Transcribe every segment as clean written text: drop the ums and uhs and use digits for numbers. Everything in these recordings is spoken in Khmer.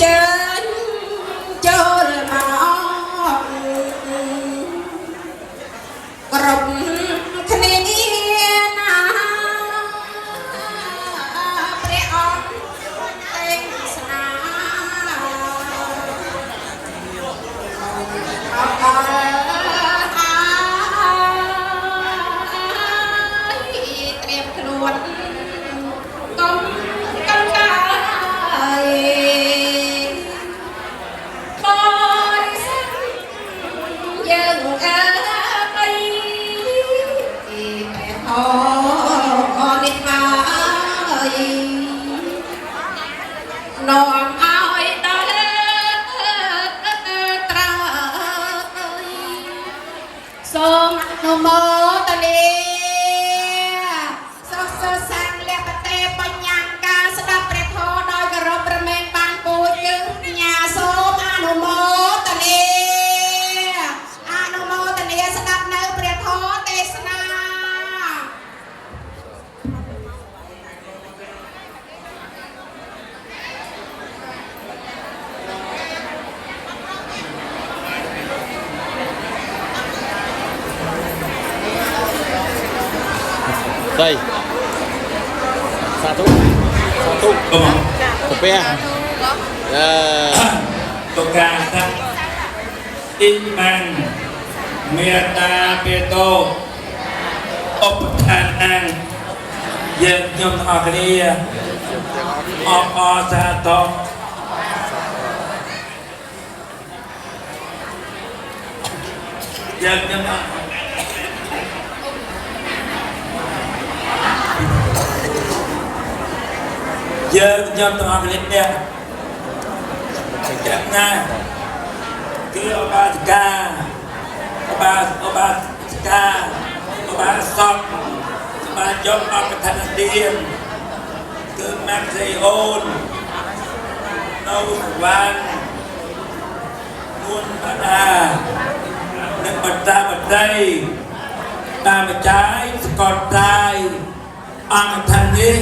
ជើញចូលមកគ្រប់គ្នាណាព្រះអង្គទេសនាអរហើយត្រៀមខ្លួនកុំកំកាយបរិស័ទយើងអើយព្រះធម៌នេះហើយនាំឲ្យដល់ត្រើយសូមអនុមោទនាសូមសរសាងលះបតេបញ្ញាការស្ដាប់ព្រះធម៌ដោយគោរពប្រមែងបានពូជយើងញ្ញាសូមអនុមោទនាអនុមោទនាស្ដាប់នៅព្រះធម៌ទេសនា đây សាធុសាធុ កុំ កាពះអឺ តកាសៈអ៊ីម៉ាំងមេតាបេតោឧបឋានអាងយើងខ្ញុំទាំងអស់គ្នាអបអរសាទរយើងខ្ញុំអរយើងខ្ញុំទាំងអស់គ្នា ចាំណាគឺអបាសិកាអបាអបាសិកាអបាសកបានយកអង្គឋានទានគឺម៉ាក់សេអូននៅសវណ្ណនួនបាដានិងបត្តាបតីតាមម្ចាយស្កតតាយអង្គឋាននេះ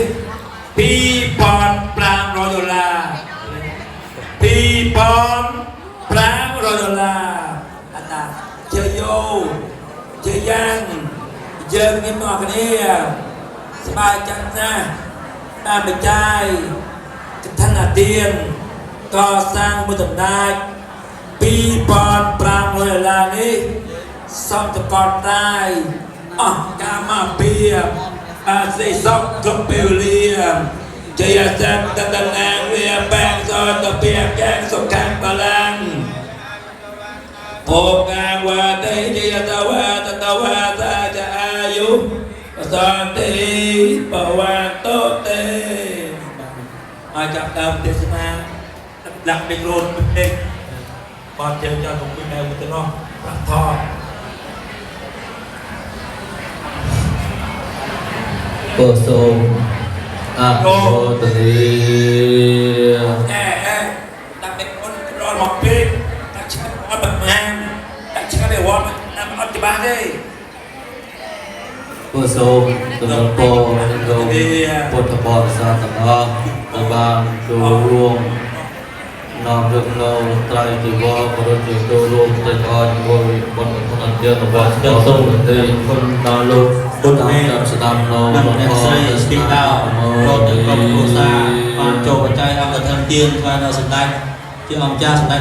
2500ដុល្លារ 2500ដុល្លារអតាជើយោជើយ៉ាងយើងខ្ញុំទាំងអស់គ្នាស្បាយចិត្តណាស់តាមបច្ច័យកឋិនទានកសាងមួយដំណាច2500ដុល្លារនេះសំតកតតាយអស់កាមពីអាសិសុខគ្រប់ពេលវេលា ជយសន្តតនាងវាបាងសតពាកាំងសុខំបលាំងភោកាវតេជយតវតតវតាចអាយុសន្តិបវន្តតេហើយចាប់ដើមទេសនាដាក់មីក្រូពេកបាទជើងចោលក្នុងពីបែបទៅនោះប្រាក់ថត ក៏សូមអនុមោទនា អែអែដាក់មីក្រូរត់មកពេកដាក់ឆ្ងាយអត់ប្រមាណដាក់ឆ្ងាយទៅវត្តអត់ច្បាស់ទេ ក៏សូមទំនុកពរនិងលោកពុទ្ធបរិស័ទទាំងអស់ដែលបានចូលរួមនាំរឿងនៅត្រៃជីវរក៏ដូចជាចូលរួមត្រេកអរជាមួយបុណ្យធនធានរបស់ ខ្ញុំសូម ទេ គុណដល់លោក ពុទ្ធ តាម តាមស្ដាប់នៅ និងអ្នកស្រីទីដាវព្រមទាំងក្រុមគ្រួសារបានចូលបច្ច័យអង្គធនទានថ្វាយដល់សម្ដេចជាអង្គចាស់សម្ដេច